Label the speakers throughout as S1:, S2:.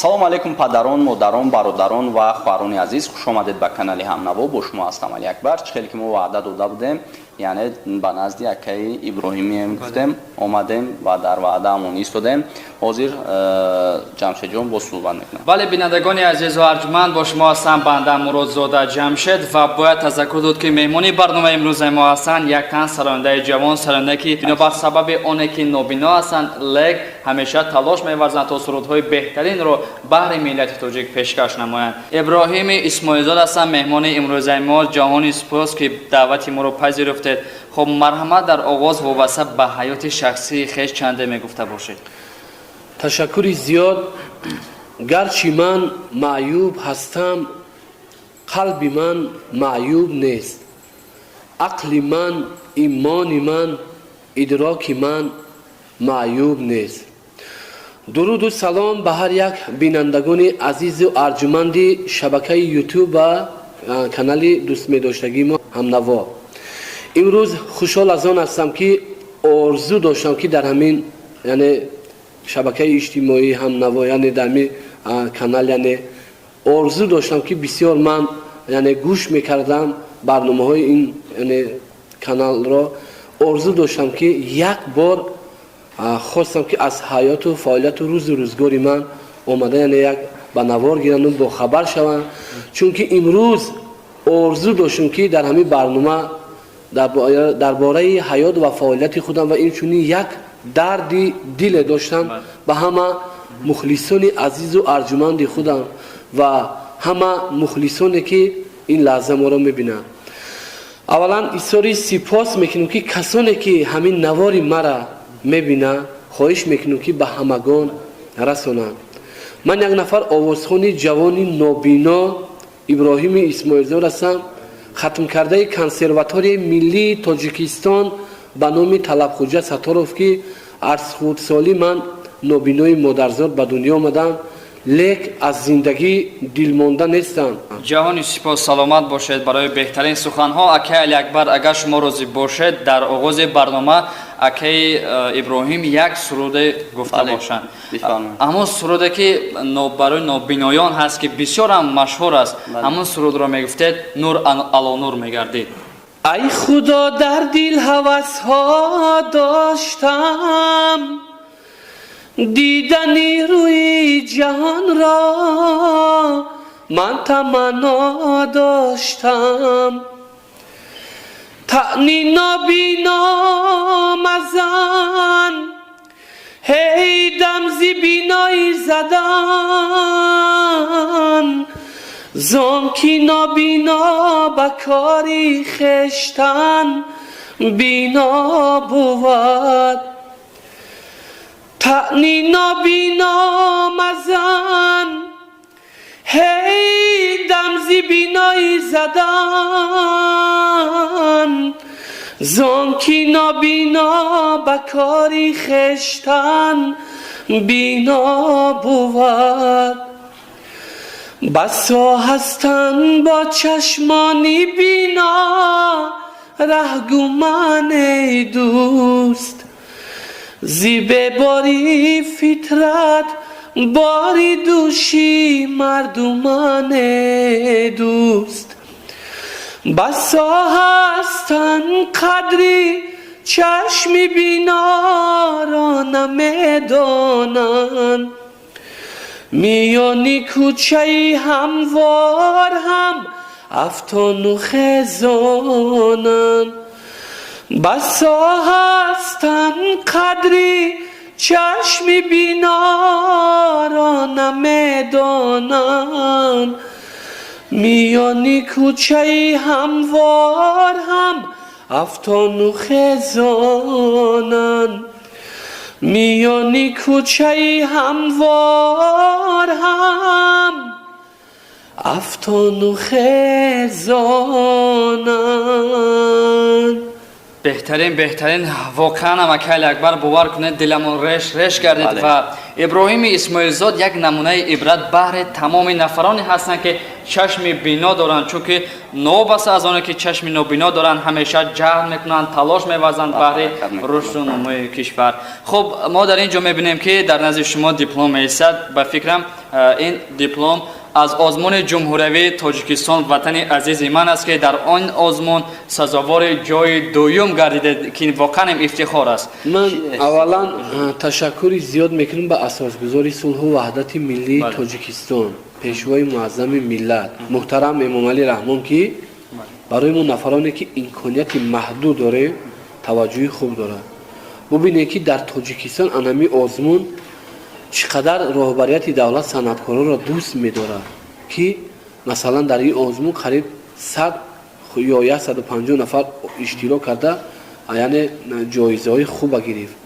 S1: Салому алейкум, падарон, модарон, бародарон ва хоҳарони азиз, хуш омадед ба канали Ҳамнаво. Бо шумо ҳастам Али Акбар. Чӣ хеле ки мо ваъда дода будем, яъне ба назди акаи Иброҳимием гуфтем, омадем ва дар ваъдаамон истодем. Ҳозир Ҷамшедҷон боз суҳбат мекунам.
S2: Бале, бинандагони азизу арҷманд, бо шумо ҳастам банда Муродзода Ҷамшед ва бояд тазаккур дод, ки меҳмони барномаи имрӯзаи мо ҳастанд як тан сарояндаи ҷавон, сарояндае, ки бинобар сабаби оне ки нобино ҳастанд, лек ҳамеша талош меварзанд, то сурудҳои беҳтаринро баҳри миллати тоҷик пешкаш намоянд. Иброҳими Исмоилзод ҳастанд меҳмони имрӯзаи мо. Ҷаҳони сипос, ки даъвати моро пазируфтед. Хуб, марҳамат, дар оғоз вобаста ба ҳаёти шахсии хеш чанде мегуфта бошед.
S3: Ташаккури зиёд. Гарчи ман маъюб ҳастам, қалби ман маъюб нест, ақли ман, имони ман, идроки ман маъюб нест. Дуруду салом ба ҳар як бинандагони азизу арҷуманди шабакаи Ютуб ва канали дӯстмедоштагии мо Ҳамнаво. Имрӯз хушҳол аз он ҳастам, ки орзу доштам, ки дар ҳамин, яъне шабакаи иҷтимоӣ Ҳамнаво, яъне дар ҳамин канал, яъне орзу доштам, ки бисёр ман, яъне гӯш мекардам барномаҳои ин, яъне каналро. Орзу доштам, ки як бор хостам, ки аз ҳаёту фаъолияту рӯзу рӯзгори ман омада, яъне як ба навор гиранду бохабар шаванд, чунки имрӯз орзу доштам, ки дар ҳамин барнома дар бораи ҳаёт ва фаъолияти худам ва инчунин як дарди диле доштам ба ҳама мухлисони азизу арҷуманди худам ва ҳама мухлисоне, ки ин лаҳза моро мебинанд. Аввалан изҳори сипос мекунем, ки касоне ки ҳамин навори мара мебинанд, хоҳиш мекунем, ки ба ҳамагон расонанд. Ман як нафар овозхони ҷавони нобино Иброҳими Исмоилзод ҳастам, хатмкардаи Консерваторияи миллии Тоҷикистон ба номи Талабхуҷа Сатторов, ки аз хурдсолӣ ман нобинои модарзод ба дунё омадам, лек аз зиндагӣ дилмонда нестам.
S2: Ҷаҳони сипос, саломат бошед барои беҳтарин суханҳо. Акаи Алиакбар, агар шумо розӣ бошед, дар оғози барнома акаи Иброҳим як суруде гуфта бошанд, ҳамон суруде, ки барои нобиноён ҳаст, ки бисёрам машҳур аст. Ҳамон сурудро мегуфтед, нур ало нур мегардид.
S3: Ай Худо, дар дил ҳавасҳо доштам, дидани рӯи ҷаҳонро ман таманно доштам. Таъни нобино мазан, ҳей, дам зи биноӣ задан, зон ки нобино ба кори хештан бино бувад. Таъни нобино мазан, ҳей, дам зи биноӣ задан, зон ки нобино ба кори хештан бино бувад. Басо ҳастанд бо чашмони бино раҳгуман, эй дӯст, зи бебори фитрат бори дӯши мардуман, эй дӯст. Басо ҳастанд, қадри чашми биноро намедонанд, миёни кӯчаи ҳамвор ҳам афтону хезонанд. Басо ҳастанд, қадри чашми биноро намедонанд, миёни кӯчаи ҳамвор ҳам афтону хезонанд, миёни кӯчаи ҳамвор ҳам афтону хезонанд.
S2: Беҳтарин, беҳтарин, воқеан ам, акай Алиакбар, бовар кунед, диламон реш реш гардид.
S1: Бале.
S2: Ва Иброҳими Исмоилзод як намунаи ибрат баҳри тамоми нафароне ҳастанд, ки чашми бино доранд, чунки новобаста аз оне ки чашми нобино доранд, ҳамеша ҷаҳд мекунанд, талош меварзанд баҳри
S1: ҳаракат мекунанд.
S2: Рушду нумӯи кишвар. Хуб, мо дар ин ҷо мебинем, ки дар назди шумо диплом меистад. Ба фикрам, ин диплом аз озмуни ҷумҳуриявии Тоҷикистон «Ватани азизи ман» аст, ки дар он озмун сазовори ҷои дуюм гардидед, ки воқеан ҳам ифтихор аст.
S3: Ман аввалан ташаккури зиёд мекунам ба асосгузори сулҳу ваҳдати миллии Тоҷикистон, пешвои муаззами миллат, муҳтарам Эмомалӣ Раҳмон, ки барои мо нафароне, ки имконияти маҳдуд дорем, таваҷҷӯҳи хуб дорад. Бубинед, ки дар Тоҷикистон анами озмун чӣ қадар роҳбарияти давлат санъаткороро дӯст медорад, ки масалан дар ин озмун қариб 100 ё 150 нафар иштирок карда, яъне ҷоизаҳои хуба гирифт.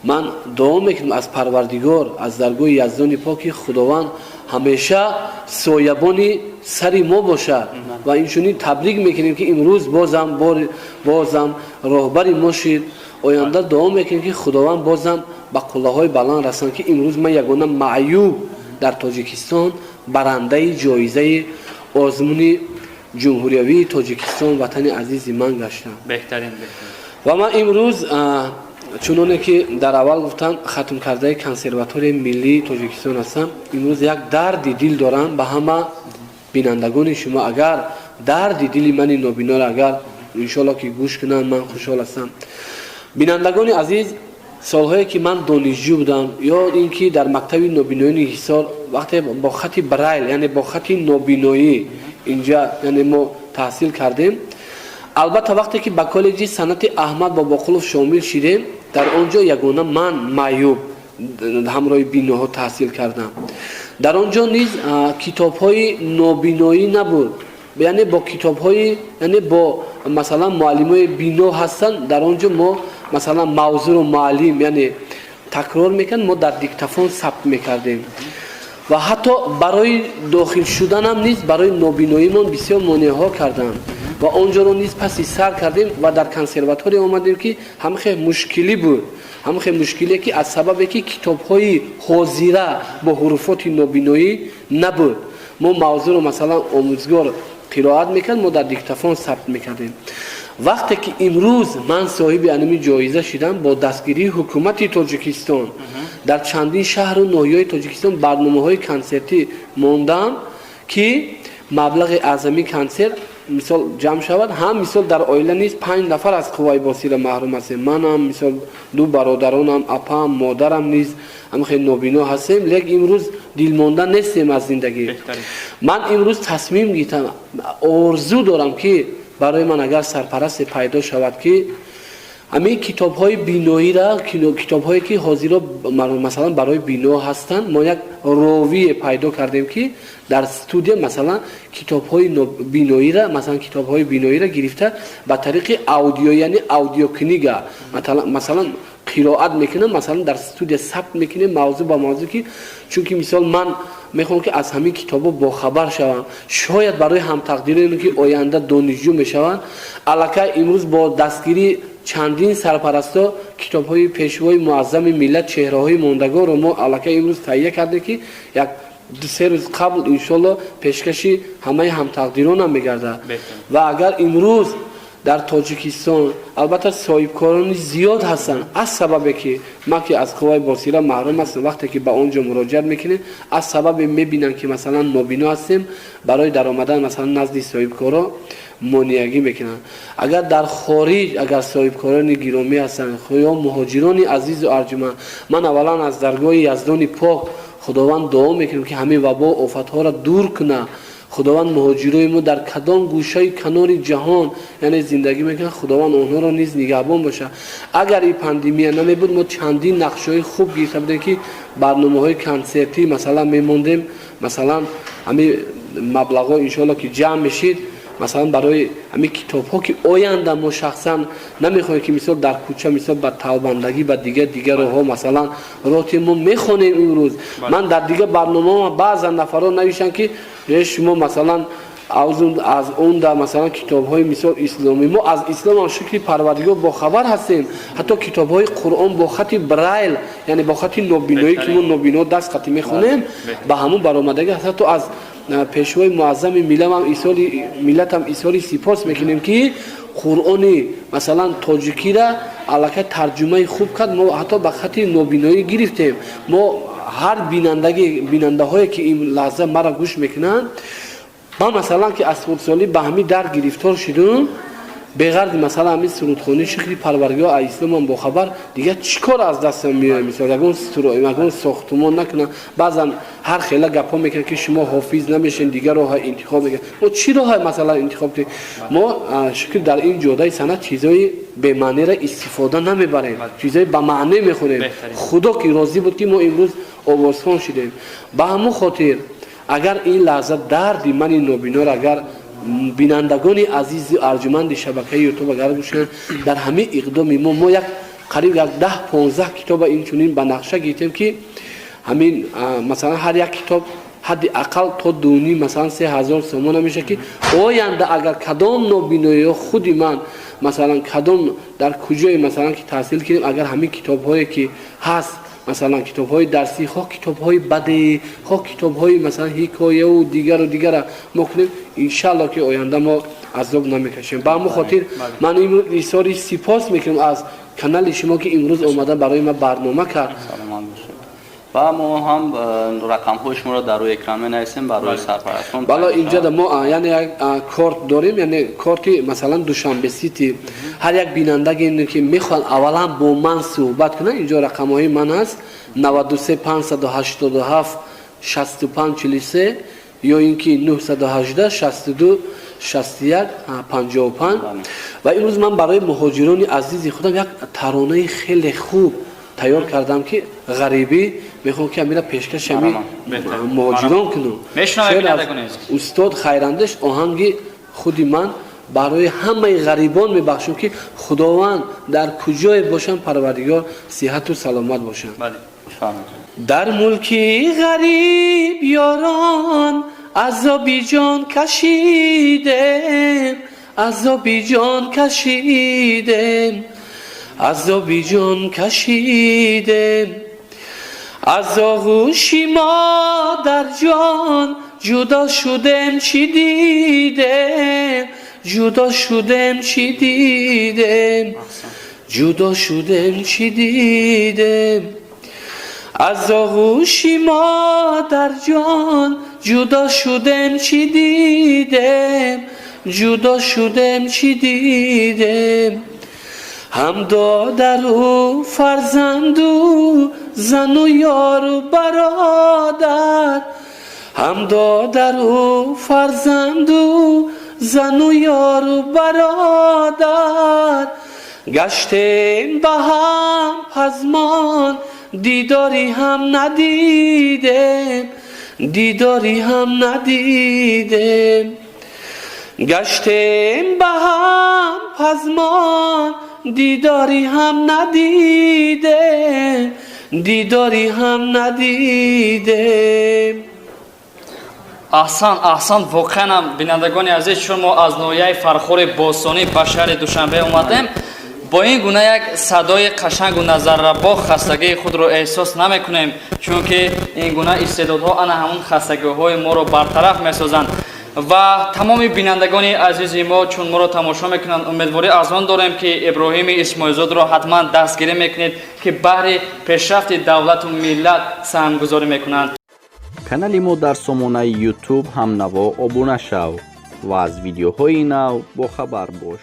S3: Ман дуо мекунам аз Парвардигор, аз даргоҳи Яздони Пок, ки Худованд ҳамеша соябони сари мо бошад. Ва инчунин табрик мекунем, ки имрӯз бозам роҳбари мо шид. Оянда дуо мекунем, ки Худованд бозам ба қуллаҳои баланд расанд, ки имрӯз ман ягона маъюб дар Тоҷикистон барандаи ҷоизаи озмуни ҷумҳуриявии Тоҷикистон «Ватани азизи ман» гаштам.
S2: Беҳтарин, беҳтарин.
S3: Ва ман имрӯз, чуноне ки дар аввал гуфтам, хатмкардаи Консерваторияи миллии Тоҷикистон ҳастам. Имрӯз як дарди дил дорам ба ҳама бинандагони шумо. Агар дарди дили мани нобиноро агар иншоалло ки гӯш кунанд, ман хушҳол ҳастам. Бинандагони азиз, солҳое ки ман донишҷӯ будам ё ин ки дар мактаби нобиноёни Ҳисор, вақте бо хати Брайл, яъне бо хати нобиноӣ инҷа, яъне мо таҳсил кардем. Албатта, вақте ки ба коллеҷи санъати Аҳмад Бобоқулов шомил шидем, дар он ҷо ягона ман маъюб ҳамроҳи биноҳо таҳсил кардам. Дар он ҷо низ китобҳои нобиноӣ набуд, яъне бо китобҳои, яъне бо масалан муаллимои бино ҳастанд. Дар он ҷо мо масалан мавзӯро муаллим, яъне, такрор мекард, мо дар диктофон сабт мекардем. Ва ҳатто барои дохил шуданам низ барои нобиноимон бисёр монеаҳо карданд. Ва он ҷоро низ паси сар кардем ва дар консерватория омадем, ки ҳамхе мушкилӣ буд, ҳамхе мушкиле, ки аз сабабе ки китобҳои ҳозира бо ҳуруфоти нобиноӣ набуд, мо мавзӯро масалан омӯзгор қироат мекард, мо дар диктофон сабт мекардем. Вақте ки имрӯз ман соҳиби анами ҷоиза шудам, бо дастгирии ҳукумати Тоҷикистон дар чандин шаҳру ноҳияҳои Тоҷикистон барномаҳои консертӣ мондам, ки маблағи аъзами консерт мисол ҷамъ шавад. Ҳам мисол дар оила низ панҷ нафар аз қувваи босира маҳрум ҳастем. Манам, мисол, ду бародаронам, апам, модарам низ ҳам хеле нобино ҳастем, лек имрӯз дилмонда нестем аз зиндагӣ. Ман имрӯз тасмим гирифтам, орзу дорам, ки барои ман агар сарпарасте пайдо шавад, ки ҳамин китобҳои биноира, китобҳое ки ҳозиро масалан барои бино ҳастанд, мо як ровие пайдо кардем, ки дар студия масалан китобҳои биноира, масалан китобҳои биноира гирифта, ба тариқи аудио, яъне аудиокнига, масалан қироат мекунам, масалан дар студия сабт мекунем мавзӯъ ба мавзӯъ, ки чунки мисол ман мехоҳам, ки аз ҳамин китобҳо бохабар шавам. Шояд барои ҳамтақдироне, ки оянда донишҷӯ мешаванд. Аллакай имрӯз бо дастгирии чандин сарпарасто китобҳои пешвои муаззами миллат, чеҳраҳои мондагорро мо аллакай имрӯз таҳия кардем, ки як 2-3 рӯз қабл иншолло пешкаши ҳамаи ҳамтақдиронам мегардад. Ва агар имрӯз дар Тоҷикистон албатта соҳибкорони зиёд ҳастанд, аз сабабе ки ман ки аз қувваи босира маҳрум ҳастам, вақте ки ба он ҷо муроҷиат мекунем, аз сабабе мебинанд, ки масалан нобино ҳастем, барои даромадан масалан назди соҳибкоро монеагӣ мекунанд. Агар дар хориҷ агар соҳибкорони гиромӣ ҳастанд ё муҳоҷирони азизу арҷуманд, ман аввалан аз даргоҳи Яздони Пок Худованд дуо мекунем, ки ҳамин вабо офатҳоро дур кунад. Худованд муҳоҷирои мо дар кадом гӯшаи канори ҷаҳон, яъне, зиндагӣ мекунанд, Худованд онҳоро низ нигаҳбон бошад. Агар ин пандемия намебуд, мо чандин нақшаҳои хуб гирифта будем, ки барномаҳои консертӣ масалан мемондем. Масалан ҳамин маблағҳо иншоалло ки ҷамъ мешид, масалан барои ҳамин китобҳо, ки оянда мо шахсан намехоҳем, ки мисол дар кӯча мисол ба талбандагӣ, ба дигар дигар роҳҳо масалан роҳи мо мехонем. Имрӯз ман дар дигар барномаҳо баъзан нафарҳо навиштанд, ки шумо масалан Аз он да, масалан, китобҳои, мисол, исломӣ. Мо аз ислом, шукри Парвардигор, бохабар ҳастем. Ҳатто китобҳои Қуръон бо хати Брайл, яъне бо хати нобиноӣ, ки мо нобино даст хати мехонем, ба ҳамун баромадагӣ. Ҳатто аз пешвои муаззами миллатам изҳори сипос мекунем, ки Қуръони, масалан, тоҷикира аллакай тарҷумаи хуб кард. Мо ҳатто ба хати нобиноӣ гирифтем. Мо ҳар бинандаҳое, ки ин лаҳза маро гӯш мекунанд, ман, масалан, ки аз хурдсолӣ ба ҳамин дард гирифтор шудум, беғарзи, масалан, ҳамин сурудхонӣ, шукри Парвардигор, аз исломам бохабар, дигар чӣ кор аз дастам меояд? Мисол, ягон сохтумон накунам. Баъзан ҳар хела гапҳо мекунанд, ки шумо ҳофиз намешен, дигар роҳа интихоб мекунед. Мо чӣ роҳа, масалан, интихоб кунем? Мо, шукр, дар ин ҷодаи санъат чизҳои бемаънеро истифода намебарем, чизҳои ба маъне мехонем. Худо ки розӣ буд, ки мо имрӯз овозхон шудем. Ба ҳамон хотир, агар ин лаҳза дарди мани нобиноро, агар бинандагони азизи арҷуманди шабакаи Ютуб агар гӯшанд, дар ҳамин иқдоми мо як қариб як 10-15 китоба инчунин ба нақша гирифтем, ки ҳамин, масалан, ҳар як китоб ҳадди ақал то 2,5, масалан, 3000 сомона мешавад, ки оянда агар кадом нобиноиё, худи ман, масалан, кадом дар куҷое, масалан, ки таҳсил кунем, агар ҳамин китобҳое ки ҳаст, масалан, китобҳои дарсӣ, хоҳ китобҳои бадеӣ, хоҳ китобҳои, масалан, ҳикояву дигару дигара мо кунем, иншалло, ки оянда мо азоб намекашем. Ба ҳамон хотир ман имрӯз изҳори сипос мекунам аз канали шумо, ки имрӯз омада барои ман барнома кард.
S1: Ва мо ҳам рақамҳои шуморо дар рӯи экран менависем барои сарпарастон.
S3: Бало, инҷода мо, яъне, як корт дорем, яъне корти, масалан, Душанбе Сити. Ҳар як бинандаге, ки мехоҳанд аввалан бо ман суҳбат кунанд, инҷо рақамҳои ман ҳаст: 93 587 65 43 ё ин ки 918 62 61 55. Ва имрӯз ман барои муҳоҷирони азизи худам як таронаи хеле хуб тайёр кардам, ки ғарибӣ, мехоҳам, ки амира пешкаши ҳами муҳоҷирон кунам. Устод Хайрандеш, оҳанги худи ман, барои ҳамаи ғарибон мебахшам, ки Худованд дар куҷое бошанд, Парвардигор сиҳату саломат бошанд. Дар мулки ғариб, ёрон, азоби ҷон кашидем, азоби ҷон кашидем, азоби ҷон кашидем. Аз оғӯши модарҷон ҷудо шудем, чӣ дидем? Ҷудо шудем, чӣ дидем? Ҷудо шудем, чӣ дидем? Аз оғӯши модарҷон ҷудо шудем, чӣ дидем? Ҷудо шудем, чӣ дидем? Ҳам додару фарзанду зану ёру бародар, ҳам додару фарзанду зану ёру бародар, гаштем ба ҳам пазмон, дидори ҳам надидем, дидори ҳам надидем. Гаштем ба ҳам пазмон, дидори ҳам надидем, дидори ҳам надидем.
S2: Аҳсан, аҳсан! Воқеанам, бинандагони азиз, чун мо аз ноҳияи Фархори бостонӣ ба шаҳри Душанбе омадем, бо ин гуна як садои қашангу назаррабо хастагии худро эҳсос намекунем, чунки ин гуна истеъдодҳо ана ҳамун хастагиҳои моро бартараф месозанд. Ва тамоми бинандагони азизи мо, чун моро тамошо мекунанд, умедворӣ аз он дорем, ки Иброҳими Исмоилзодро ҳатман дастгирӣ мекунед, ки баҳри пешрафти давлату миллат саҳмгузорӣ мекунанд.
S1: Канали мо дар сомонаи Ютуб «Ҳамнаво» обуна шав ва аз видеоҳои нав бохабар бош.